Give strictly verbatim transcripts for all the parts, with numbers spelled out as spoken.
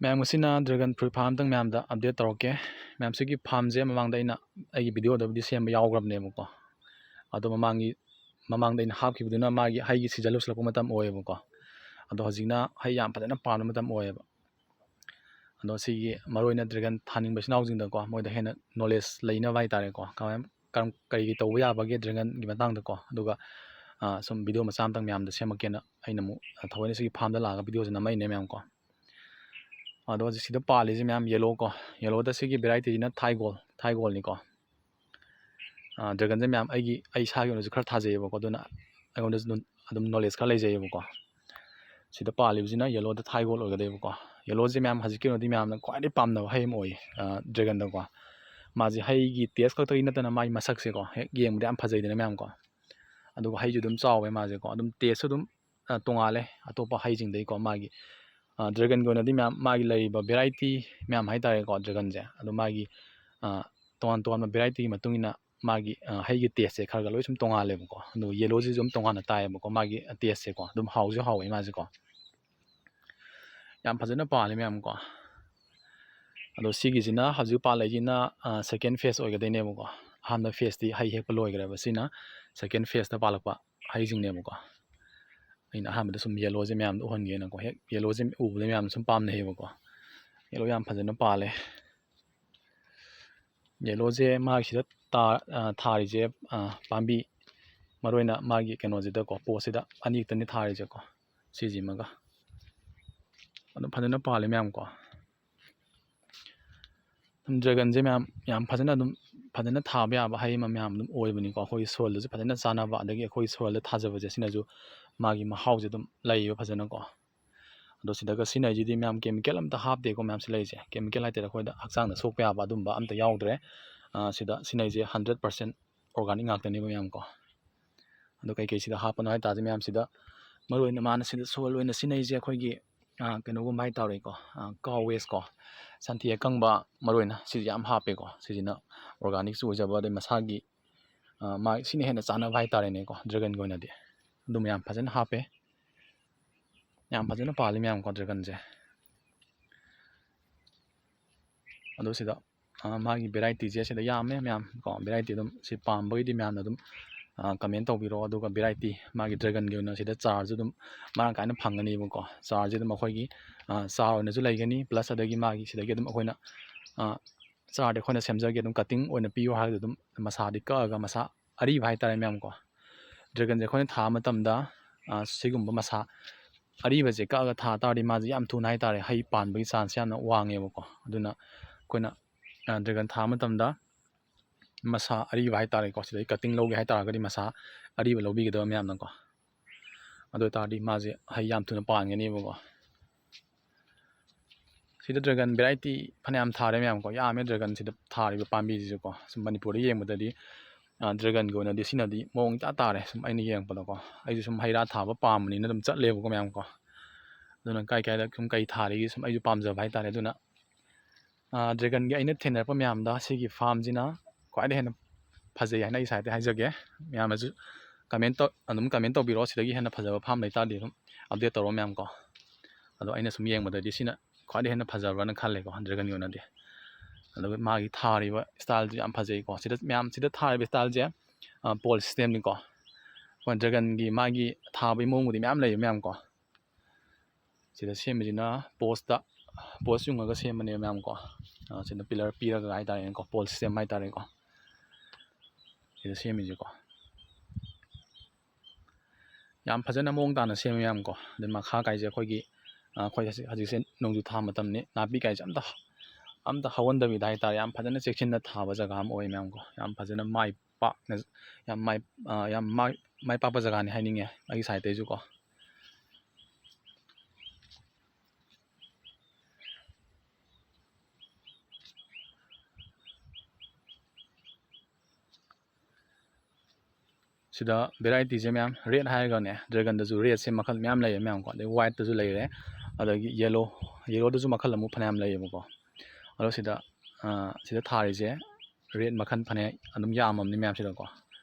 ꯃꯌꯥꯝ, ꯉꯁꯤꯅ dragon fruit farm ꯑꯝꯇꯪ ꯃꯌꯥꯝꯗ update ꯇꯧꯔꯛꯀꯦ꯫ ꯃꯌꯥꯝ, ꯁꯤꯒꯤ farmꯁꯦ ꯃꯃꯥꯡꯗ ꯑꯩꯅ ꯑꯩꯒꯤ videoꯗꯕꯨꯗꯤ ꯁꯦꯝꯕ ꯌꯥꯎꯈ꯭ꯔꯕꯅꯦꯕꯀꯣ꯫ ꯑꯗꯣ ꯃꯃꯥꯡꯒꯤ, ꯃꯃꯥꯡꯗ ꯑꯩꯅ ꯍꯥꯞꯈꯤꯕꯗꯨꯅ ꯃꯥꯒꯤ ꯍꯩꯒꯤ season ꯂꯣꯏꯁꯤꯜꯂꯛꯄ ꯃꯇꯝ ꯑꯣꯏꯌꯦꯕꯀꯣ꯫ ꯑꯗꯣ ꯍꯧꯖꯤꯛꯅ ꯍꯩ ꯌꯥꯝ ꯐꯖꯅ ꯄꯥꯟꯕ ꯃꯇꯝ ꯑꯣꯏꯌꯦꯕ꯫ ꯑꯗꯣ ꯁꯤꯒꯤ ꯃꯔꯨ ꯑꯣꯏꯅ dragon ꯊꯥꯅꯤꯡꯕ ꯏꯆꯤꯟ ꯏꯅꯥꯎꯁꯤꯡꯗꯀꯣ, ꯃꯣꯏꯗ ꯍꯦꯟꯅ knowledge ꯂꯩꯅꯕ ꯍꯥꯏꯇꯥꯔꯦꯀꯣ, ꯀꯃꯥꯏ, ꯀꯔꯝ, ꯀꯔꯤ ꯀꯔꯤ ꯇꯧꯕ ꯌꯥꯕꯒꯦ dragonꯒꯤ ꯃꯇꯥꯡꯗꯀꯣ꯫ ꯑꯗꯨꯒ, ꯑ, ꯁꯨꯝ video ꯃꯆꯥ ꯑꯝꯇꯪ ꯃꯌꯥꯝꯗ ꯁꯦꯝꯃꯛꯀꯦꯅ ꯑꯩꯅ ꯑꯃꯨꯛ ꯊꯑꯣꯏꯅ ꯁꯤꯒꯤ farmꯗ ꯂꯥꯛꯑꯒ videoꯁꯦ ꯅꯝꯃꯛꯏꯅꯦ ꯃꯌꯥꯝꯀꯣ꯫ ꯑꯗꯣ ꯍꯧꯖꯤꯛ ꯁꯤꯗ ꯄꯥꯜꯂꯤꯁꯦ ꯃꯌꯥꯝ yellow ꯀꯣ, yellowꯗ ꯁꯤꯒꯤ varietyꯁꯤꯅ ꯊꯥꯏꯒꯣꯜ, ꯊꯥꯏꯒꯣꯜꯅꯤꯀꯣ꯫ ꯑ, dragonꯁꯦ ꯃꯌꯥꯝ ꯑꯩꯒꯤ, ꯑꯩ ꯏꯁꯥꯒꯤ ꯑꯣꯏꯅꯁꯨ ꯈꯔ ꯊꯥꯖꯩꯌꯦꯕꯀꯣ, ꯑꯗꯨꯅ ꯑꯩꯉꯣꯟꯗꯁꯨ ꯑꯗꯨꯝ, ꯑꯗꯨꯝ knowledge ꯈꯔ ꯂꯩꯖꯩꯌꯦꯕꯀꯣ꯫ ꯁꯤꯗ ꯄꯥꯜꯂꯤꯕꯁꯤꯅ yellowꯗ ꯊꯥꯏꯒꯣꯜ ꯑꯣꯏꯒꯗꯣꯏꯕꯀꯣ꯫ Yellowꯁꯦ ꯃꯌꯥꯝ ꯍꯧꯖꯤꯛꯀꯤ ꯑꯣꯏꯅꯗꯤ ꯃꯌꯥꯝꯅ ꯈ꯭ꯋꯥꯏꯗꯩ ꯄꯥꯝꯅꯕ ꯍꯩ ꯑꯃ ꯑꯣꯏꯌꯦ, ꯑ, dragonꯗꯀꯣ꯫ ꯃꯥꯁꯦ ꯍꯩꯒꯤ taste ꯈꯛꯇꯒꯤ ꯅꯠꯇꯅ ꯃꯥꯒꯤ ꯃꯁꯛꯁꯦꯀꯣ, ꯍꯦꯛ ꯌꯦꯡꯕꯗ ꯌꯥꯝ ꯐꯖꯩꯗꯅ ꯃꯌꯥꯝꯀꯣ꯫ ꯑꯗꯨꯒ ꯍꯩꯁꯨ ꯑꯗꯨꯝ ꯆꯥꯎꯋꯦ ꯃꯥꯁꯦꯀꯣ, ꯑꯗꯨꯝ tasteꯁꯨ ꯑꯗꯨꯝ, ꯑ, ꯇꯣꯉꯥꯜꯂꯦ ꯑꯇꯣꯞꯄ ꯍꯩꯁꯤꯡꯗꯒꯤꯀꯣ꯫ ꯃꯥꯒꯤ, ꯑ, dragonꯒꯤ ꯑꯣꯏꯅꯗꯤ ꯃꯌꯥꯝ ꯃꯥꯒꯤ ꯂꯩꯔꯤꯕ variety ꯃꯌꯥꯝ ꯍꯥꯏꯇꯥꯔꯦꯀꯣ, dragonꯁꯦ꯫ ꯑꯗꯣ ꯃꯥꯒꯤ, ꯑ, ꯇꯣꯉꯥꯟ ꯇꯣꯉꯥꯟꯕ varietyꯒꯤ ꯃꯇꯨꯡ ꯏꯟꯅ ꯃꯥꯒꯤ, ꯑ, ꯍꯩꯒꯤ tasteꯁꯦ ꯈꯔ ꯈꯔ ꯂꯣꯏ ꯁꯨꯝ ꯇꯣꯉꯥꯜꯂꯦꯕꯀꯣ꯫ ꯑꯗꯨꯒ yellowꯁꯤꯁꯨ ꯑꯗꯨꯝ ꯇꯣꯉꯥꯟꯅ ꯇꯥꯏꯌꯦꯕꯀꯣ, ꯃꯥꯒꯤ tasteꯁꯦꯀꯣ꯫ ꯑꯗꯨꯝ ꯍꯥꯎꯁꯨ ꯍꯥꯎꯋꯦ ꯃꯥꯁꯦꯀꯣ꯫ ꯌꯥꯝ ꯐꯖꯅ ꯄꯥꯜꯂꯦ ꯃꯌꯥꯝꯀꯣ꯫ ꯑꯗꯣ ꯁꯤꯒꯤꯁꯤꯅ ꯍꯧꯖꯤꯛ ꯄꯥꯜꯂꯛꯏꯁꯤꯅ, ꯑ, second phase ꯑꯣꯏꯒꯗꯣꯏꯅꯦꯕꯀꯣ꯫ ꯑꯍꯥꯟꯕ phaseꯇꯤ ꯍꯩ ꯍꯦꯛꯄ ꯂꯣꯏꯈ꯭ꯔꯦꯕ꯫ ꯁꯤꯅ second phaseꯇ ꯄꯥꯜꯂꯛꯄ ꯍꯩꯁꯤꯡꯅꯦꯕꯀꯣ꯫ ꯑꯩꯅ ꯑꯍꯥꯟꯕꯗ ꯁꯨꯝ yellowꯁꯦ ꯃꯌꯥꯝꯗ ꯎꯍꯟꯒꯦꯅꯀꯣ꯫ ꯍꯦꯛ yellowꯁꯦ ꯎꯕꯗ ꯃꯌꯥꯝꯅ ꯁꯨꯝ ꯄꯥꯝꯅꯩꯌꯦꯕꯀꯣ꯫ Yellow ꯌꯥꯝ ꯐꯖꯅ ꯄꯥꯜꯂꯦ꯫ Yellowꯁꯦ ꯃꯥꯒꯤꯁꯤꯗ ꯇꯥ-, ꯑ, ꯊꯥꯔꯤꯁꯦ, ꯑ, ꯄꯥꯝꯕꯤ, ꯃꯔꯨ ꯑꯣꯏꯅ ꯃꯥꯒꯤ ꯀꯩꯅꯣꯁꯤꯗꯀꯣ, potꯁꯤꯗ ꯑꯅꯤꯈꯛꯇꯅꯤ ꯊꯥꯔꯤꯁꯦꯀꯣ, ꯁꯤꯁꯤꯃꯒ꯫ ꯑꯗꯨꯝ ꯐꯖꯅ ꯄꯥꯜꯂꯦ ꯃꯌꯥꯝꯀꯣ꯫ ꯑꯗꯨꯝ dragonꯁꯦ ꯃꯌꯥꯝ, ꯌꯥꯝ ꯐꯖꯅ ꯑꯗꯨꯝ, ꯐꯖꯅ ꯊꯥꯕ ꯌꯥꯕ ꯍꯩ ꯑꯃ ꯃꯌꯥꯝ ꯑꯗꯨꯝ ꯑꯣꯏꯕꯅꯤꯀꯣ꯫ ꯑꯩꯈꯣꯏꯒꯤ soilꯗꯁꯨ ꯐꯖꯅ ꯆꯥꯟꯅꯕ, ꯑꯗꯒꯤ ꯑꯩꯈꯣꯏꯒꯤ soilꯗ ꯊꯥꯖꯕꯁꯦ ꯁꯤꯅꯁꯨ ꯃꯥꯒꯤ ꯃꯍꯥꯎꯁꯦ ꯑꯗꯨꯝ ꯂꯩꯌꯦꯕ ꯐꯖꯅꯀꯣ꯫ ꯑꯗꯣ ꯁꯤꯗꯒ ꯁꯤꯖꯤꯟꯅꯩꯁꯤꯗꯤ ꯃꯌꯥꯝ chemical ꯑꯝꯇ ꯍꯥꯞꯇꯦꯀꯣ꯫ ꯃꯌꯥꯝ ꯁꯤ ꯂꯩꯔꯤꯁꯦ chemical ꯍꯥꯏꯇꯥꯔꯦ, ꯑꯩꯈꯣꯏꯗ ꯍꯛꯆꯥꯡꯗ ꯁꯣꯛꯄ ꯌꯥꯕ ꯑꯗꯨꯝꯕ ꯑꯝꯇ ꯌꯥꯎꯗ꯭ꯔꯦ꯫ ꯑ, ꯁꯤꯗ ꯁꯤꯖꯤꯟꯅꯩꯁꯦ hundred percent organic ꯉꯥꯛꯇꯅꯦꯕ ꯃꯌꯥꯝꯀꯣ꯫ ꯑꯗꯣ ꯀꯩꯀꯩ ꯁꯤꯗ ꯍꯥꯞꯄꯅꯣ ꯍꯥꯏ ꯇꯥꯔꯗꯤ, ꯃꯌꯥꯝ ꯁꯤꯗ ꯃꯔꯨ ꯑꯣꯏꯅ ꯃꯥꯅ ꯁꯤꯗ soil ꯑꯣꯏꯅ ꯁꯤꯖꯤꯟꯅꯩꯁꯦ ꯑꯩꯈꯣꯏꯒꯤ, ꯑ, ꯀꯩꯅꯣꯒꯨꯝꯕ ꯍꯥꯏꯇꯥꯔꯦꯀꯣ, ꯑ, cow waste ꯀꯣ, ꯁꯟꯊꯤ ꯑꯀꯪꯕ ꯃꯔꯨ ꯑꯣꯏꯅ ꯁꯤꯁꯦ ꯌꯥꯝ ꯍꯥꯞꯄꯦꯀꯣ꯫ ꯁꯤꯁꯤꯅ organicꯁꯨ ꯑꯣꯏꯖꯕ, ꯑꯗꯩ ꯃꯁꯥꯒꯤ, ꯑ, ꯃꯥ ꯁꯤꯅ ꯍꯦꯟꯅ ꯆꯥꯟꯅꯕ ꯍꯥꯏꯇꯥꯔꯦꯅꯦꯀꯣ, dragonꯒꯤ ꯑꯣꯏꯅꯗꯤ꯫ ꯑꯗꯨꯝ ꯌꯥꯝ ꯐꯖꯅ ꯍꯥꯞꯄꯦ꯫ ꯌꯥꯝ ꯐꯖꯅ ꯄꯥꯜꯂꯤ ꯃꯌꯥꯝꯀꯣ dragonꯁꯦ꯫ ꯑꯗꯣ ꯁꯤꯗ, ꯑ, ꯃꯥꯒꯤ variety ꯁꯦ ꯁꯤꯗ ꯌꯥꯝꯃꯦ ꯃꯌꯥꯝ ꯀꯣ꯫ Variety ꯑꯗꯨꯝ ꯁꯤ ꯄꯥꯝꯕꯒꯤꯗꯤ ꯃꯌꯥꯝꯅ ꯑꯗꯨꯝ, ꯑ, comment ꯇꯧꯕꯤꯔꯛꯑꯣ꯫ ꯑꯗꯨꯒ variety ꯃꯥꯒꯤ dragon ꯒꯤ ꯑꯣꯏꯅ ꯁꯤꯗ ꯆꯥꯔꯁꯨ ꯑꯗꯨꯝ ꯃꯔꯥꯡ ꯀꯥꯏꯅ ꯐꯪꯒꯅꯤꯕꯀꯣ꯫ ꯆꯥꯔꯁꯦ ꯑꯗꯨꯝ ꯑꯩꯈꯣꯏꯒꯤ, ꯑ, ꯆꯥꯔ ꯑꯣꯏꯅꯁꯨ ꯂꯩꯒꯅꯤ, plus ꯑꯗꯒꯤ ꯃꯥꯒꯤ ꯁꯤꯗꯒꯤ ꯑꯗꯨꯝ ꯑꯩꯈꯣꯏꯅ, ꯑ, ꯆꯥꯔꯗꯤ ꯑꯩꯈꯣꯏꯅ ꯁꯦꯝꯖꯒꯦ, ꯑꯗꯨꯝ cutting ꯑꯣꯏꯅ ꯄꯤꯌꯨ ꯍꯥꯏꯔꯒꯁꯨ ꯑꯗꯨꯝ ꯃꯁꯥꯗꯤ ꯀꯛꯑꯒ ꯃꯁꯥ ꯑꯔꯤꯕ ꯍꯥꯏꯇꯥꯔꯦ ꯃꯌꯥꯝ ꯀꯣ꯫ Dragon ꯁꯦ ꯑꯩꯈꯣꯏꯅ ꯊꯥꯕ ꯃꯇꯝꯗ, ꯑ, ꯁꯤꯒꯨꯝꯕ ꯃꯁꯥ ꯑꯔꯤꯕꯁꯦ ꯀꯛꯑꯒ ꯊꯥ ꯇꯥꯔꯗꯤ ꯃꯥꯁꯦ ꯌꯥꯝ ꯊꯨꯅ ꯍꯥꯏꯇꯥꯔꯦ ꯍꯩ ꯄꯥꯟꯕꯒꯤ chance ꯁꯦ ꯌꯥꯝꯅ ꯋꯥꯡꯉꯦꯕꯀꯣ꯫ ꯑꯗꯨꯅ ꯑꯩꯈꯣꯏꯅ, ꯑ, dragon ꯊꯥꯕ ꯃꯇꯝꯗ ꯃꯁꯥ ꯑꯔꯤꯕ ꯍꯥꯏꯇꯥꯔꯦꯀꯣ, ꯁꯤꯗꯩ cutting ꯂꯧꯒꯦ ꯍꯥꯏꯇꯥꯔꯒꯗꯤ ꯃꯁꯥ ꯑꯔꯤꯕ ꯂꯧꯕꯤꯒꯗꯕ ꯃꯌꯥꯝꯅꯀꯣ꯫ ꯑꯗꯨ ꯑꯣꯏꯇꯥꯔꯗꯤ ꯃꯥꯁꯦ ꯍꯩ ꯌꯥꯝ ꯊꯨꯅ ꯄꯥꯟꯒꯅꯦꯕꯀꯣ꯫ ꯁꯤꯗ dragon variety ꯐꯅꯌꯥꯝ ꯊꯥꯔꯦ ꯃꯌꯥꯝ ꯀꯣ, ꯌꯥꯝꯃꯦ dragon ꯁꯤꯗ ꯊꯥꯔꯤꯕ ꯄꯥꯝꯕꯤꯁꯤꯁꯨ ꯀꯣ꯫ ꯁꯨꯝ ꯃꯅꯤꯄꯨꯔꯗ ꯌꯦꯡꯕꯗꯗꯤ, ꯑ, dragon ꯒꯤ ꯑꯣꯏꯅꯗꯤ ꯁꯤꯅꯗꯤ ꯃꯑꯣꯡ ꯏꯇꯥ ꯇꯥꯔꯦ, ꯁꯨꯝ ꯑꯩꯅ ꯌꯦꯡꯉꯛꯄꯗꯀꯣ꯫ ꯑꯩꯁꯨ ꯁꯨꯝ ꯍꯩ ꯔꯥ ꯊꯥꯕ ꯄꯥꯝꯕꯅꯤꯅ ꯑꯗꯨꯝ ꯆꯠꯂꯦꯕꯀꯣ ꯃꯌꯥꯝ ꯀꯣ꯫ ꯑꯗꯨꯅ ꯀꯥꯏ ꯀꯥꯏꯗ ꯁꯨꯝ ꯀꯩ ꯊꯥꯔꯤꯒꯦ ꯁꯨꯝ ꯑꯩꯁꯨ ꯄꯥꯝꯖꯕ ꯍꯥꯏꯇꯥꯔꯦ꯫ ꯑꯗꯨꯅ, ꯑ, dragon ꯒꯤ ꯑꯩꯅ ꯊꯦꯡꯅꯔꯛꯄ ꯃꯌꯥꯝꯗ ꯁꯤꯒꯤ farm ꯁꯤꯅ ꯈ꯭ꯋꯥꯏꯗꯒꯤ ꯍꯦꯟꯅ ꯐꯖꯩ ꯍꯥꯏꯅ ꯑꯩ side ꯇꯩ ꯍꯥꯏꯖꯒꯦ꯫ ꯃꯌꯥꯝꯅꯁꯨ comment ꯇꯧ-, ꯑꯗꯨꯝ comment ꯇꯧꯕꯤꯔꯛꯑꯣ, ꯁꯤꯗꯒꯤ ꯍꯦꯟꯅ ꯐꯖꯕ farm ꯂꯩꯇꯥꯔꯗꯤ ꯑꯗꯨꯝ update ꯇꯧꯔꯛꯑꯣ ꯃꯌꯥꯝ ꯀꯣ꯫ ꯑꯗꯣ ꯑꯩꯅ ꯁꯨꯝ ꯌꯦꯡꯕꯗꯗꯤ ꯁꯤꯅ ꯈ꯭ꯋꯥꯏꯗꯒꯤ ꯍꯦꯟꯅ ꯐꯖꯕ꯭ꯔꯥꯅ ꯈꯜꯂꯦꯀꯣ, dragon ꯒꯤ ꯑꯣꯏꯅꯗꯤ꯫ ꯑꯗꯨꯒ ꯃꯥꯒꯤ ꯊꯥꯔꯤꯕ style ꯁꯨ ꯌꯥꯝ ꯐꯖꯩꯀꯣ꯫ ꯁꯤꯗ ꯃꯌꯥꯝ ꯁꯤꯗ ꯊꯥꯔꯤꯕ style ꯁꯦ, ꯑ, pole system ꯅꯤꯀꯣ꯫ ꯑꯩꯈꯣꯏ dragon ꯒꯤ ꯃꯥꯒꯤ ꯊꯥꯕꯒꯤ ꯃꯑꯣꯡꯕꯨꯗꯤ ꯃꯌꯥꯝ ꯂꯩꯌꯦ ꯃꯌꯥꯝ ꯀꯣ꯫ ꯁꯤꯗ ꯁꯦꯝꯃꯤꯁꯤꯅ post ꯇ, post ꯌꯨꯡꯉꯒ ꯁꯦꯝꯕꯅꯦꯕ ꯃꯌꯥꯝ ꯀꯣ꯫ ꯑ, ꯁꯤꯗ pillar ꯄꯤꯔꯒ ꯍꯥꯏꯇꯥꯔꯦꯅꯦꯀꯣ, pole system ꯍꯥꯏꯇꯥꯔꯦꯀꯣ꯫ ꯁꯤꯗ ꯁꯦꯝꯃꯤꯁꯦꯀꯣ꯫ ꯌꯥꯝ ꯐꯖꯅ ꯃꯑꯣꯡ ꯇꯥꯅ ꯁꯦꯝꯃꯦ ꯃꯌꯥꯝ ꯀꯣ꯫ ꯑꯗꯩ ꯃꯈꯥ ꯀꯥꯏꯁꯦ ꯑꯩꯈꯣꯏꯒꯤ, ꯑ, ꯑꯩꯈꯣꯏ ꯍꯧꯖꯤꯛ, ꯍꯧꯖꯤꯛꯁꯦ ꯅꯣꯡꯖꯨ ꯊꯥ ꯃꯇꯝꯅꯤ, ꯅꯥꯄꯤ ꯀꯥꯏꯁꯦ ꯑꯝꯇ, ꯑꯝꯇ ꯍꯧꯍꯟꯗꯕꯤꯗ ꯍꯥꯏꯇꯥꯔꯦ, ꯌꯥꯝ ꯐꯖꯅ ꯆꯦꯛꯁꯤꯟꯅ ꯊꯥꯕ ꯖꯒꯥ ꯑꯃ ꯑꯣꯏ ꯃꯌꯥꯝ ꯀꯣ꯫ ꯌꯥꯝ ꯐꯖꯅ ꯃꯥꯏ ꯄꯥꯛꯅ, ꯌꯥꯝ ꯃꯥꯏ, ꯑ, ꯌꯥꯝ ꯃꯥꯏ, ꯃꯥꯏ ꯄꯥꯛꯄ ꯖꯒꯥꯅꯤ ꯍꯥꯏꯅꯤꯡꯉꯦ ꯑꯩꯒꯤ side ꯇꯩꯁꯨ ꯀꯣ꯫ ꯁꯤꯗ variety ꯁꯦ ꯃꯌꯥꯝ, red ꯍꯥꯏꯔꯒꯅꯦ, dragon ꯗꯁꯨ red ꯁꯦ ꯃꯈꯜ ꯃꯌꯥꯝ ꯂꯩꯌꯦ ꯃꯌꯥꯝ ꯀꯣ꯫ ꯑꯗꯩ white ꯇꯁꯨ ꯂꯩꯔꯦ, ꯑꯗꯒꯤ yellow, yellow ꯗꯁꯨ ꯃꯈꯜ ꯑꯃꯨꯛ ꯐꯅꯌꯥꯝ ꯂꯩꯌꯦꯕꯀꯣ꯫ ꯑꯗꯣ ꯁꯤꯗ, ꯑ, ꯁꯤꯗ ꯊꯥꯔꯤꯁꯦ red ꯃꯈꯜ ꯐꯅꯌꯥꯝ ꯑꯗꯨꯝ ꯌꯥꯝꯃꯕꯅꯤ ꯃꯌꯥꯝꯁꯤꯗꯀꯣ꯫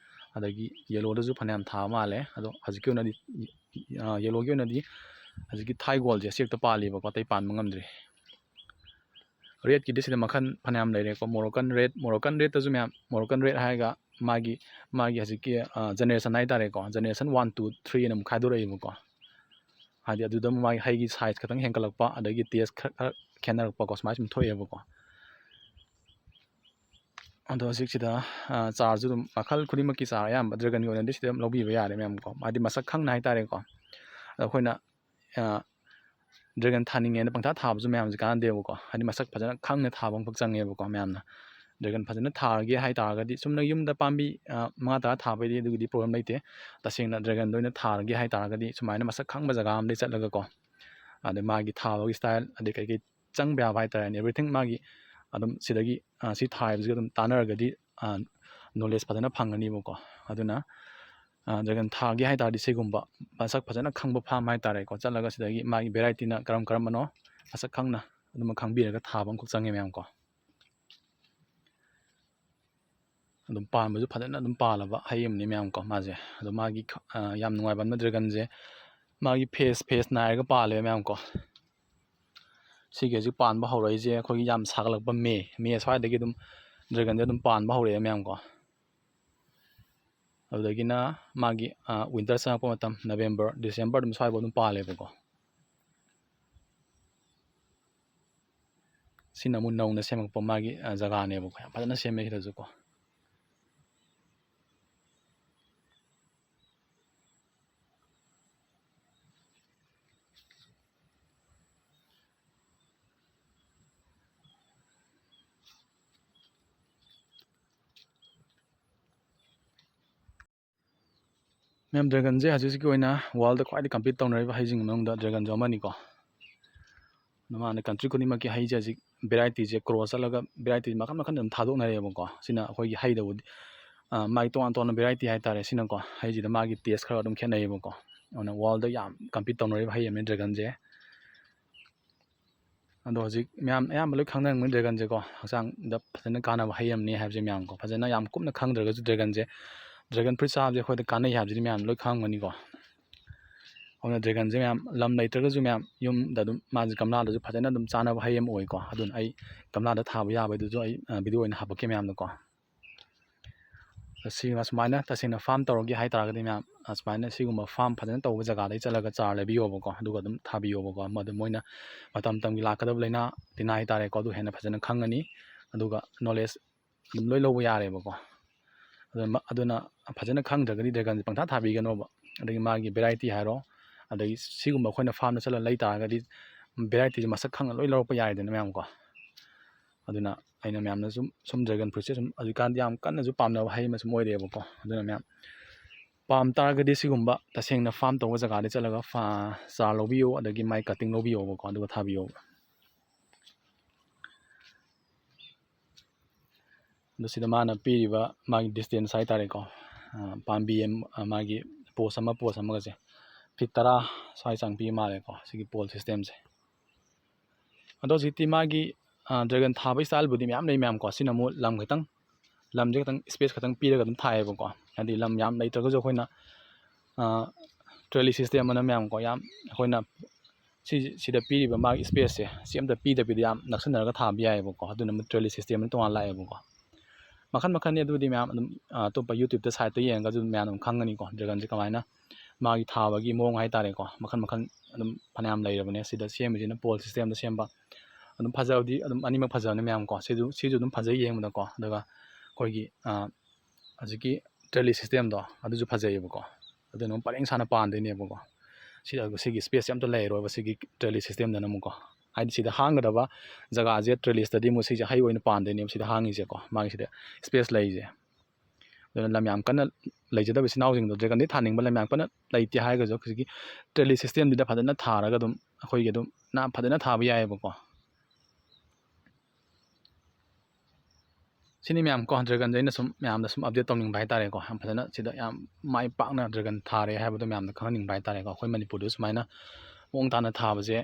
ꯑꯗꯒꯤ yellow ꯗꯁꯨ ꯐꯅꯌꯥꯝ ꯊꯥꯕ ꯃꯥꯜꯂꯦ꯫ ꯑꯗꯣ ꯍꯧꯖꯤꯛꯀꯤ ꯑꯣꯏꯅꯗꯤ, ꯑ, yellow ꯒꯤ ꯑꯣꯏꯅꯗꯤ ꯍꯧꯖꯤꯛꯀꯤ ꯊꯥꯏꯒꯣꯜꯁꯦ ꯆꯦꯛꯇ ꯄꯥꯜꯂꯤꯕꯀꯣ, ꯑꯇꯩ ꯄꯥꯟꯕ ꯉꯝꯗ꯭ꯔꯤ꯫ ꯔꯦꯠꯀꯤꯗꯤ ꯁꯤꯗ ꯃꯈꯜ ꯐꯅꯌꯥꯝ ꯂꯩꯔꯦꯀꯣ꯫ ꯃꯣꯔꯣꯀꯟ ꯔꯦꯠ, ꯃꯣꯔꯣꯀꯟ ꯔꯦꯠꯇꯁꯨ ꯃꯌꯥꯝ, ꯃꯣꯔꯣꯀꯟ ꯔꯦꯠ ꯍꯥꯏꯔꯒ ꯃꯥꯒꯤ, ꯃꯥꯒꯤ ꯍꯧꯖꯤꯛꯀꯤ, ꯑ, ꯖꯦꯅꯦꯔꯦꯁꯟ ꯍꯥꯏꯇꯥꯔꯦꯀꯣ, ꯖꯦꯅꯦꯔꯦꯁꯟ ꯋꯥꯟ, ꯇꯨ, ꯊ꯭ꯔꯤ ꯑꯅ ꯑꯃꯨꯛ ꯈꯥꯏꯗꯣꯔꯛꯏꯕꯀꯣ꯫ ꯍꯥꯏꯗꯤ ꯑꯗꯨꯗ ꯃꯥꯒꯤ ꯍꯩꯒꯤ ꯁꯥꯏꯖ ꯈꯤꯇꯪ ꯍꯦꯟꯒꯠꯂꯛꯄ, ꯑꯗꯒꯤ ꯇꯦꯁ ꯈꯔ, ꯈꯔ ꯈꯦꯠꯅꯔꯛꯄꯀꯣ, ꯁꯨꯃꯥꯏꯅ ꯁꯨꯝ ꯊꯣꯛꯑꯦꯕꯀꯣ꯫ ꯑꯗꯣ ꯍꯧꯖꯤꯛꯁꯤꯗ, ꯑ, ꯆꯥꯔꯁꯨ ꯑꯗꯨꯝ ꯃꯈꯜ ꯈꯨꯗꯤꯡꯃꯛꯀꯤ ꯆꯥꯔ ꯑꯌꯥꯝꯕ ꯗ꯭ꯔꯦꯒꯟꯒꯤ ꯑꯣꯏꯅꯗꯤ ꯁꯤꯗ ꯑꯗꯨꯝ ꯂꯧꯕꯤꯕ ꯌꯥꯔꯦ ꯃꯌꯥꯝ ꯀꯣ꯫ ꯍꯥꯏꯗꯤ ꯃꯁꯛ ꯈꯪꯅ ꯍꯥꯏꯇꯥꯔꯦꯀꯣ꯫ ꯑꯗꯣ ꯑꯩꯈꯣꯏꯅ, ꯑ, ꯗ꯭ꯔꯦꯒꯟ ꯊꯥꯅꯤꯡꯉꯦꯅ ꯄꯪꯊꯥ ꯊꯥꯕꯁꯨ ꯃꯌꯥꯝꯁꯦ ꯀꯥꯟꯅꯗꯦꯕꯀꯣ꯫ ꯍꯥꯏꯗꯤ ꯃꯁꯛ ꯐꯖꯅ ꯈꯪꯅ ꯊꯥꯕ ꯑꯃꯈꯛ ꯆꯪꯉꯦꯕꯀꯣ ꯃꯌꯥꯝꯅ꯫ ꯗ꯭ꯔꯦꯒꯟ ꯐꯖꯅ ꯊꯥꯔꯒꯦ ꯍꯥꯏꯇꯥꯔꯒꯗꯤ, ꯆꯨꯝꯅ ꯌꯨꯝꯗ ꯄꯥꯝꯕꯤ, ꯑ, ꯃꯉꯥ ꯇꯔꯥ ꯊꯥꯕꯩꯗꯤ ꯑꯗꯨꯒꯤꯗꯤ ꯄ꯭ꯔꯣꯕ꯭ꯂꯦꯝ ꯂꯩꯇꯦ꯫ ꯇꯁꯦꯡꯅ ꯗ꯭ꯔꯦꯒꯟꯗ ꯑꯣꯏꯅ ꯊꯥꯔꯒꯦ ꯍꯥꯏꯇꯥꯔꯒꯗꯤ ꯁꯨꯃꯥꯏꯅ ꯃꯁꯛ ꯈꯪꯕ ꯖꯒꯥ ꯑꯃꯗꯒꯤ ꯆꯠꯂꯒꯀꯣ, ꯑꯗꯩ ꯃꯥꯒꯤ ꯊꯥꯕꯒꯤ ꯁ꯭ꯇꯥꯏꯜ, ꯑꯗꯩ ꯀꯩꯀꯩ ꯆꯪꯕ ꯌꯥꯕ ꯍꯥꯏꯇꯥꯔꯦꯅꯦ, ꯑꯦꯕ꯭ꯔꯤꯊꯤꯡ ꯃꯥꯒꯤ ꯑꯗꯨꯝ ꯁꯤꯗꯒꯤ, ꯑ, ꯁꯤ ꯊꯥꯔꯤꯕꯁꯤꯒ ꯑꯗꯨꯝ ꯇꯥꯟꯅꯔꯒꯗꯤ, ꯑ, ꯅꯣꯂꯦꯖ ꯐꯖꯅ ꯐꯪꯒꯅꯤꯕꯀꯣ꯫ ꯑꯗꯨꯅ, ꯑ, ꯗ꯭ꯔꯦꯒꯟ ꯊꯥꯒꯦ ꯍꯥꯏꯇꯥꯔꯗꯤ ꯁꯤꯒꯨꯝꯕ ꯃꯁꯛ ꯐꯖꯅ ꯈꯪꯕ ꯐꯥꯔꯝ ꯍꯥꯏꯇꯥꯔꯦꯀꯣ, ꯆꯠꯂꯒ ꯁꯤꯗꯒꯤ ꯃꯥꯒꯤ ꯚꯦꯔꯥꯏꯇꯤꯅ ꯀꯔꯝ ꯀꯔꯝꯕꯅꯣ ꯃꯁꯛ ꯈꯪꯅ ꯑꯗꯨꯃ ꯈꯪꯕꯤꯔꯒ ꯊꯥꯕ ꯑꯃꯈꯛ ꯆꯪꯉꯦ ꯃꯌꯥꯝ ꯀꯣ꯫ ꯑꯗꯨꯝ ꯄꯥꯟꯕꯁꯨ ꯐꯖꯅ ꯑꯗꯨꯝ ꯄꯥꯜꯂꯕ ꯍꯩ ꯑꯃꯅꯤ ꯃꯌꯥꯝ ꯀꯣ ꯃꯥꯁꯦ꯫ ꯑꯗꯣ ꯃꯥꯒꯤ ꯈ-, ꯑ, ꯌꯥꯝ ꯅꯨꯡꯉꯥꯏꯕ ꯑꯃꯅ ꯗ꯭ꯔꯦꯒꯟꯁꯦ ꯃꯥꯒꯤ ꯐꯦꯁ, ꯐꯦꯁ ꯅꯥꯏꯔꯒ ꯄꯥꯜꯂꯦ ꯃꯌꯥꯝ ꯀꯣ꯫ ꯁꯤꯒꯤ ꯍꯧꯖꯤꯛ ꯄꯥꯟꯕ ꯍꯧꯔꯛꯏꯁꯦ ꯑꯩꯈꯣꯏꯒꯤ ꯌꯥꯝ ꯁꯥꯒꯠꯂꯛꯄ ꯃꯦ, ꯃꯦ ꯁ꯭ꯋꯥꯏꯗꯒꯤ ꯑꯗꯨꯝ ꯗ꯭ꯔꯦꯒꯟꯁꯦ ꯑꯗꯨꯝ ꯄꯥꯟꯕ ꯍꯧꯔꯛꯑꯦ ꯃꯌꯥꯝ ꯀꯣ꯫ ꯑꯗꯨꯗꯒꯤꯅ ꯃꯥꯒꯤ, ꯑ, ꯋꯤꯟꯇꯔ ꯆꯪꯉꯛꯄ ꯃꯇꯝ, ꯅꯕꯦꯝꯕꯔ, ꯗꯤꯁꯦꯝꯕꯔ ꯑꯗꯨꯝ ꯁ꯭ꯋꯥꯏꯐꯥꯎ ꯑꯗꯨꯝ ꯄꯥꯜꯂꯦꯕꯀꯣ꯫ ꯁꯤꯅ ꯑꯃꯨꯛ ꯅꯧꯅ ꯁꯦꯝꯃꯛꯄ ꯃꯥꯒꯤ, ꯑ, ꯖꯒꯥꯅꯦꯕꯀꯣ꯫ ꯌꯥꯝ ꯐꯖꯅ ꯁꯦꯝꯃꯦ ꯁꯤꯗꯁꯨꯀꯣ꯫ ꯃꯌꯥꯝ, ꯗ꯭ꯔꯦꯒꯟꯁꯦ ꯍꯧꯖꯤꯛ ꯍꯧꯖꯤꯛꯀꯤ ꯑꯣꯏꯅ ꯋꯥꯔꯜꯗ ꯈ꯭ꯋꯥꯏꯗꯒꯤ ꯀꯝꯄꯤꯠ ꯇꯧꯅꯔꯤꯕ ꯍꯩꯁꯤꯡꯒꯤ ꯃꯅꯨꯡꯗ ꯗ꯭ꯔꯦꯒꯟꯁꯨ ꯑꯃꯅꯤꯀꯣ꯫ ꯃꯥꯅ ꯀꯟꯇ꯭ꯔꯤ ꯈꯨꯗꯤꯡꯃꯛꯀꯤ ꯍꯩꯁꯦ ꯍꯧꯖꯤꯛ ꯚꯦꯔꯥꯏꯇꯤꯁꯦ ꯀ꯭ꯔꯣꯁ ꯆꯠꯂꯒ ꯚꯦꯔꯥꯏꯇꯤ ꯃꯈꯜ ꯃꯈꯜ ꯑꯗꯨꯝ ꯊꯥꯗꯣꯛꯅꯔꯦꯕꯀꯣ꯫ ꯁꯤꯅ ꯑꯩꯈꯣꯏꯒꯤ ꯍꯩꯗꯕꯨꯗꯤ, ꯑ, ꯃꯥꯒꯤ ꯇꯣꯉꯥꯟ ꯇꯣꯉꯥꯟꯕ ꯚꯦꯔꯥꯏꯇꯤ ꯍꯥꯏꯇꯥꯔꯦ꯫ ꯁꯤꯅꯀꯣ ꯍꯩꯁꯤꯗ ꯃꯥꯒꯤ ꯇꯦꯁ ꯈꯔ ꯑꯗꯨꯝ ꯈꯦꯠꯅꯩꯌꯦꯕꯀꯣ꯫ ꯑꯗꯨꯅ ꯋꯥꯔꯜꯗ ꯌꯥꯝ ꯀꯝꯄꯤꯠ ꯇꯧꯅꯔꯤꯕ ꯍꯩ ꯑꯃꯅꯤ ꯗ꯭ꯔꯦꯒꯟꯁꯦ꯫ ꯑꯗꯣ ꯍꯧꯖꯤꯛ ꯃꯌꯥꯝ ꯑꯌꯥꯝꯕ ꯂꯣꯏ ꯈꯪꯅꯔꯝꯒꯅꯤ ꯗ꯭ꯔꯦꯒꯟꯁꯦꯀꯣ, ꯍꯛꯆꯥꯡꯗ ꯐꯖꯅ ꯀꯥꯟꯅꯕ ꯍꯩ ꯑꯃꯅꯤ ꯍꯥꯏꯕꯁꯦ ꯃꯌꯥꯝꯀꯣ꯫ ꯐꯖꯅ ꯌꯥꯝ ꯀꯨꯞꯅ ꯈꯪꯗ꯭ꯔꯒꯁꯨ ꯗ꯭ꯔꯦꯒꯟꯁꯦ, ꯗ꯭ꯔꯦꯒꯟ ꯐ꯭ꯔꯨꯏꯠ ꯆꯥꯕꯁꯦ ꯑꯩꯈꯣꯏꯗ ꯀꯥꯟꯅꯩ ꯍꯥꯏꯕꯁꯤꯗꯤ ꯃꯌꯥꯝ ꯂꯣꯏ ꯈꯪꯉꯝꯒꯅꯤꯀꯣ꯫ ꯑꯗꯨꯅ dragonꯁꯦ ꯃꯌꯥꯝ ꯂꯝ ꯂꯩꯇ꯭ꯔꯒꯁꯨ ꯃꯌꯥꯝ ꯌꯨꯝꯗ ꯑꯗꯨꯝ ꯃꯥꯁꯦ ꯒꯝꯂꯥꯗꯁꯨ ꯐꯖꯅ ꯑꯗꯨꯝ ꯆꯥꯅꯕ ꯍꯩ ꯑꯃ ꯑꯣꯏꯀꯣ꯫ ꯑꯗꯨꯅ ꯑꯩ ꯒꯝꯂꯥꯗ ꯊꯥꯕ ꯌꯥꯕꯩꯗꯨꯁꯨ ꯑꯩ video ꯑꯣꯏꯅ ꯍꯥꯄꯛꯀꯦ ꯃꯌꯥꯝꯗꯀꯣ꯫ ꯁꯤꯃ ꯁꯨꯃꯥꯏꯅ ꯇꯁꯦꯡꯅ farm ꯇꯧꯔꯒꯦ ꯍꯥꯏꯇꯥꯔꯒꯗꯤ ꯃꯌꯥꯝ, ꯑꯁꯨꯃꯥꯏꯅ ꯁꯤꯒꯨꯝꯕ farm ꯐꯖꯅ ꯇꯧꯕ ꯖꯒꯥꯗꯩ ꯆꯠꯂꯒ ꯆꯥꯔ ꯂꯩꯕꯤꯌꯣꯕꯀꯣ, ꯑꯗꯨꯒ ꯑꯗꯨꯝ ꯊꯥꯕꯤꯌꯣꯕꯀꯣ꯫ ꯃꯗꯨ ꯃꯣꯏꯅ ꯃꯇꯝ ꯃꯇꯝꯒꯤ ꯂꯥꯛꯀꯗꯕ ꯂꯥꯏꯅꯥ ꯇꯤꯟꯅꯥ ꯍꯥꯏꯇꯥꯔꯦꯀꯣ, ꯑꯗꯨ ꯍꯦꯟꯅ ꯐꯖꯅ ꯈꯪꯉꯅꯤ꯫ ꯑꯗꯨꯒ knowledge ꯑꯗꯨꯝ ꯂꯣꯏ ꯂꯧꯕ ꯌꯥꯔꯦꯕꯀꯣ꯫ ꯑꯗꯨꯅ ꯃ-, ꯑꯗꯨꯅ ꯐꯖꯅ ꯈꯪꯗ꯭ꯔꯒꯗꯤ dragonꯁꯦ ꯄꯪꯊꯥ ꯊꯥꯕꯤꯒꯅꯣꯕ꯫ ꯑꯗꯒꯤ ꯃꯥꯒꯤ variety ꯍꯥꯏꯔꯣ, ꯑꯗꯒꯤ ꯁꯤꯒꯨꯝꯕ ꯑꯩꯈꯣꯏꯅ farmꯗ ꯆꯠꯂ ꯂꯩ ꯇꯥꯔꯒꯗꯤ varietyꯁꯦ ꯃꯁꯛ ꯈꯪꯉ ꯂꯣꯏ ꯂꯧꯔꯛꯄ ꯌꯥꯏꯗꯅ ꯃꯌꯥꯝꯀꯣ꯫ ꯑꯗꯨꯅ ꯑꯩꯅ ꯃꯌꯥꯝꯅ ꯁꯨꯝ, ꯁꯨꯝ dragon fruitꯁꯦ ꯁꯨꯝ ꯍꯧꯖꯤꯛꯀꯥꯟꯗꯤ ꯌꯥꯝ ꯀꯟꯅꯁꯨ ꯄꯥꯝꯅꯕ ꯍꯩ ꯑꯃ ꯁꯨꯝ ꯑꯣꯏꯔꯦꯕꯀꯣ꯫ ꯑꯗꯨꯅ ꯃꯌꯥꯝ ꯄꯥꯝ ꯇꯥꯔꯒꯗꯤ ꯁꯤꯒꯨꯝꯕ ꯇꯁꯦꯡꯅ farm ꯇꯧꯕ ꯖꯒꯥꯗ ꯆꯠꯂꯒ ꯐꯥ-, ꯆꯥꯔ ꯂꯧꯕꯤꯌꯣ, ꯑꯗꯒꯤ ꯃꯥꯏ cutting ꯂꯧꯕꯤꯌꯣꯕꯀꯣ, ꯑꯗꯨꯒ ꯊꯥꯕꯤꯌꯣꯕ꯫ ꯑꯗꯨ ꯁꯤꯗ ꯃꯥꯅ ꯄꯤꯔꯤꯕ ꯃꯥꯒꯤ distance ꯍꯥꯏꯇꯥꯔꯦꯀꯣ, ꯑ, ꯄꯥꯝꯕꯤ ꯑꯃ, ꯑ, ꯃꯥꯒꯤ post ꯑꯃ post ꯑꯃꯒꯁꯦ feet ꯇꯔꯥ ꯁ꯭ꯋꯥꯏ ꯆꯥꯡ ꯄꯤ ꯃꯥꯜꯂꯦꯀꯣ, ꯁꯤꯒꯤ pole systemꯁꯦ꯫ ꯑꯗꯣ ꯍꯧꯖꯤꯛꯇꯤ ꯃꯥꯒꯤ, ꯑ, dragon ꯊꯥꯕꯒꯤ styleꯕꯨꯗꯤ ꯃꯌꯥꯝ ꯂꯩ ꯃꯌꯥꯝꯀꯣ꯫ ꯁꯤꯅ ꯑꯃꯨꯛ ꯂꯝ ꯈꯤꯇꯪ, ꯂꯝꯁꯦ ꯈꯤꯇꯪ space ꯈꯤꯇꯪ ꯄꯤꯔꯒ ꯑꯗꯨꯝ ꯊꯥꯏꯌꯦꯕꯀꯣ꯫ ꯍꯥꯏꯗꯤ ꯂꯝ ꯌꯥꯝ ꯂꯩꯇ꯭ꯔꯒꯁꯨ ꯑꯩꯈꯣꯏꯅ, ꯑ, trellis system ꯑꯅ ꯃꯌꯥꯝꯀꯣ, ꯌꯥꯝ ꯑꯩꯈꯣꯏꯅ ꯁꯤ, ꯁꯤꯗ ꯄꯤꯔꯤꯕ ꯃꯥꯒꯤ spaceꯁꯦ ꯁꯤ ꯑꯝꯇ ꯄꯤꯗꯕꯤꯗ ꯌꯥꯝ ꯅꯛꯁꯤꯟꯅꯔꯒ ꯊꯥꯕ ꯌꯥꯏꯑꯕꯀꯣ꯫ ꯑꯗꯨꯅ ꯑꯃꯨꯛ trellis system ꯑꯅ ꯇꯣꯉꯥꯟꯅ ꯂꯥꯛꯑꯦꯕꯀꯣ꯫ ꯃꯈꯜ ꯃꯈꯜꯅꯤ ꯑꯗꯨꯗꯤ ꯃꯌꯥꯝ ꯑꯗꯨꯝ, ꯑ, ꯑꯇꯣꯞꯄ YouTubeꯇ siteꯇ ꯌꯦꯡꯉꯒꯁꯨ ꯃꯌꯥꯝ ꯑꯗꯨꯝ ꯈꯪꯒꯅꯤꯀꯣ, dragonꯁꯦ ꯀꯃꯥꯏꯅ ꯃꯥꯒꯤ ꯊꯥꯕꯒꯤ ꯃꯑꯣꯡ ꯍꯥꯏꯇꯥꯔꯦꯀꯣ꯫ ꯃꯈꯜ ꯃꯈꯜ ꯑꯗꯨꯝ ꯐꯅꯌꯥꯝ ꯂꯩꯔꯕꯅꯦ꯫ ꯁꯤꯗ ꯁꯦꯝꯃꯤꯁꯤꯅ pole systemꯗ ꯁꯦꯝꯕ, ꯑꯗꯨꯝ ꯐꯖꯕꯗꯤ ꯑꯗꯨꯝ ꯑꯅꯤꯃꯛ ꯐꯖꯕꯅꯦ ꯃꯌꯥꯝꯀꯣ꯫ ꯁꯤꯁꯨ, ꯁꯤꯁꯨ ꯑꯗꯨꯝ ꯐꯖꯩ ꯌꯦꯡꯕꯗꯀꯣ꯫ ꯑꯗꯨꯒ ꯑꯩꯈꯣꯏꯒꯤ, ꯑ, ꯍꯧꯖꯤꯛꯀꯤ trellis systemꯗꯣ ꯑꯗꯨꯁꯨ ꯐꯖꯩꯌꯦꯕꯀꯣ꯫ ꯑꯗꯨꯅ ꯑꯃꯨꯛ ꯄꯔꯦꯡ ꯁꯥꯅ ꯄꯥꯟꯗꯣꯏꯅꯦꯕꯀꯣ꯫ ꯁꯤ, ꯁꯤꯒꯤ spaceꯁꯦ ꯑꯝꯇ ꯂꯩꯔꯣꯏꯕ ꯁꯤꯒꯤ trellis systemꯗꯅ ꯑꯃꯨꯛꯀꯣ꯫ ꯍꯥꯏꯗꯤ ꯁꯤꯗ ꯍꯥꯡꯒꯗꯕ ꯖꯒꯥꯁꯦ trellisꯇꯗꯤ ꯑꯃꯨꯛ ꯁꯤꯁꯦ ꯍꯩ ꯑꯣꯏꯅ ꯄꯥꯟꯗꯣꯏꯅꯦꯕ ꯁꯤꯗ ꯍꯥꯡꯉꯤꯁꯦꯀꯣ, ꯃꯥꯒꯤ ꯁꯤꯗ space ꯂꯩꯔꯤꯁꯦ꯫ ꯑꯗꯨꯅ ꯂꯝ ꯌꯥꯝ ꯀꯟꯅ ꯂꯩꯖꯗꯕ ꯏꯆꯤꯟ ꯏꯅꯥꯎꯁꯤꯡꯗꯣ, dragonꯗꯤ ꯊꯥꯅꯤꯡꯕ ꯂꯝ ꯌꯥꯝ ꯀꯟꯅ ꯂꯩꯇꯦ ꯍꯥꯏꯔꯒꯁꯨ ꯍꯧꯖꯤꯛꯀꯤ trellis systemꯗꯨꯗ ꯐꯖꯅ ꯊꯥꯔꯒ ꯑꯗꯨꯝ ꯑꯩꯈꯣꯏꯒꯤ ꯑꯗꯨꯝ ꯅꯥ-, ꯐꯖꯅ ꯊꯥꯕ ꯌꯥꯏꯑꯕꯀꯣ꯫ ꯁꯤꯅꯤ ꯃꯌꯥꯝ ꯀꯣ, dragonꯁꯦ ꯑꯩꯅ ꯁꯨꯝ ꯃꯌꯥꯝꯗ ꯁꯨꯝ update ꯇꯧꯅꯤꯡꯕ ꯍꯥꯏꯇꯥꯔꯦꯀꯣ꯫ ꯌꯥꯝ ꯐꯖꯅ ꯁꯤꯗ ꯌꯥꯝ ꯃꯥꯏ ꯄꯥꯛꯅ dragon ꯊꯥꯔꯦ ꯍꯥꯏꯕꯗꯣ ꯃꯌꯥꯝꯗ ꯈꯪꯍꯟꯅꯤꯡꯕ ꯍꯥꯏꯇꯥꯔꯦꯀꯣ꯫ ꯑꯩꯈꯣꯏ ꯃꯅꯤꯄꯨꯔꯗꯁꯨ ꯁꯨꯃꯥꯏꯅ ꯃꯑꯣꯡ ꯇꯥꯅ ꯊꯥꯕꯁꯦ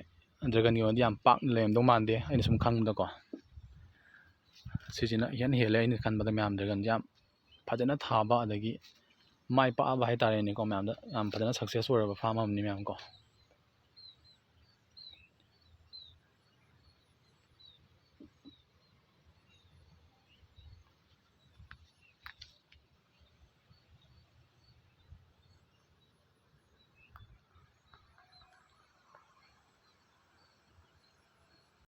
dragonꯒꯤ ꯑꯣꯏꯅꯗꯤ ꯌꯥꯝ ꯄꯥꯛꯅ ꯂꯩꯔꯝꯗꯧ ꯃꯥꯟꯗꯦ, ꯑꯩꯅ ꯁꯨꯝ ꯈꯪꯕꯗꯀꯣ꯫ ꯁꯤꯁꯤꯅ ꯏꯍꯦꯟ ꯍꯦꯜꯂꯦ ꯑꯩꯅ ꯈꯟꯕꯗ ꯃꯌꯥꯝ, dragonꯁꯦ ꯌꯥꯝ ꯐꯖꯅ ꯊꯥꯕ, ꯑꯗꯒꯤ ꯃꯥꯏ ꯄꯥꯛꯑꯕ ꯍꯥꯏꯇꯥꯔꯦꯅꯦꯀꯣ ꯃꯌꯥꯝꯗ꯫ ꯌꯥꯝ ꯐꯖꯅ success ꯑꯣꯏꯔꯕ farm ꯑꯃꯅꯤ ꯃꯌꯥꯝ ꯀꯣ꯫